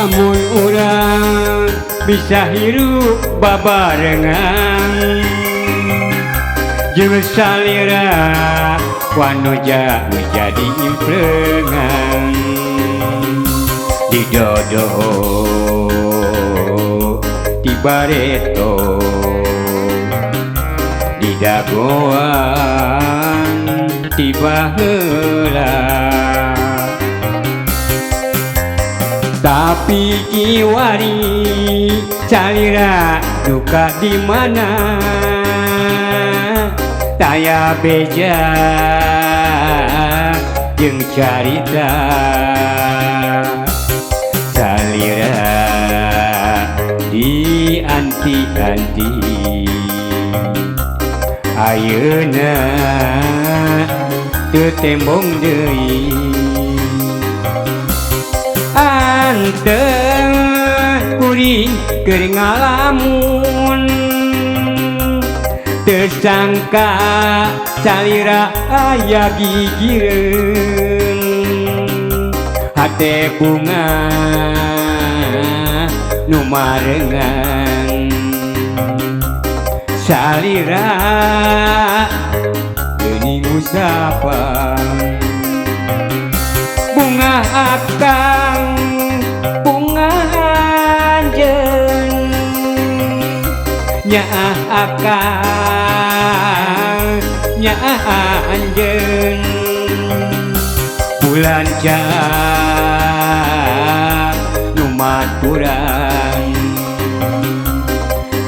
Lamun urang bisa hirup babarengan jeung salira wanoja nu jadi implengan di dodo di bareto di dagoan di baheula. Tapi kiwari salira duka di mana taya beja jeung carita salira di anti-anti ayeuna teu tembong deui. Anteng kuring keur ngalamun teu sangka salira aya gigireun hate bunga nu marengan salira geuning usapan bunga akang bunga anjeun nyaah akang nyaah anjeun bulan cak nu maturan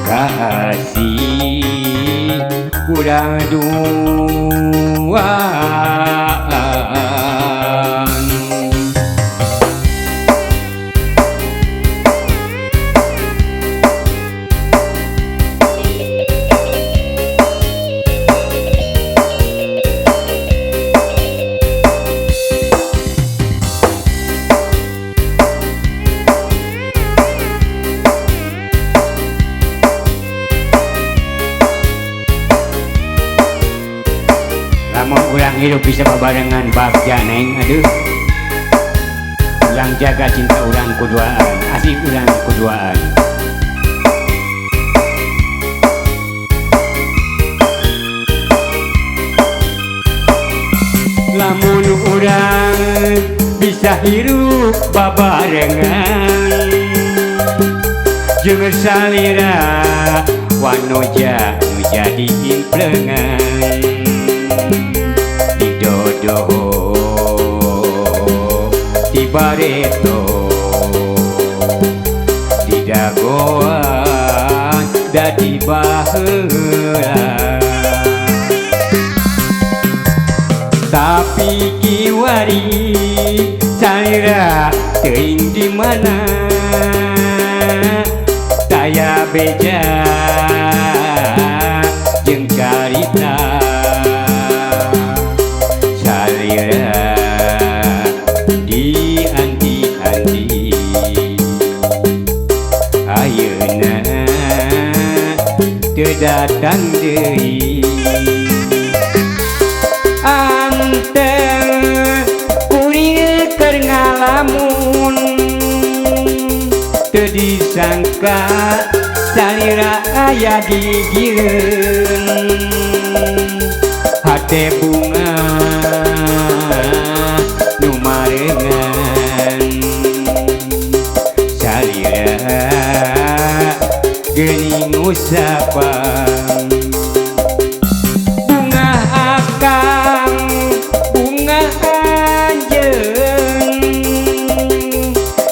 kasih urang dua. Lamun urang hidup bisa babarengan bagja neng, aduh. Urang jaga cinta urang kuduaan, asih urang kuduaan. Lamun urang bisa hirup babarengan jeung salira wanoja nu jadi implengan di dodo di bareto di dagoan da di baheula. Tapi kiwari salira teuing di mana taya beja jeung carita salira di anti-anti ayeuna teu datang deui. Anteng kuring keur ngalamun teu disangka salira aya gigireun hate bunga nu marengan salira geuning usapan bunga akang bunga anjeun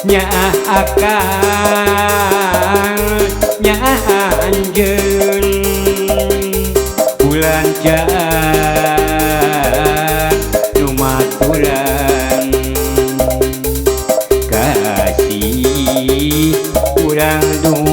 nyaah akang nyaah anjeun bulan cak nu maturan kasih urang dua.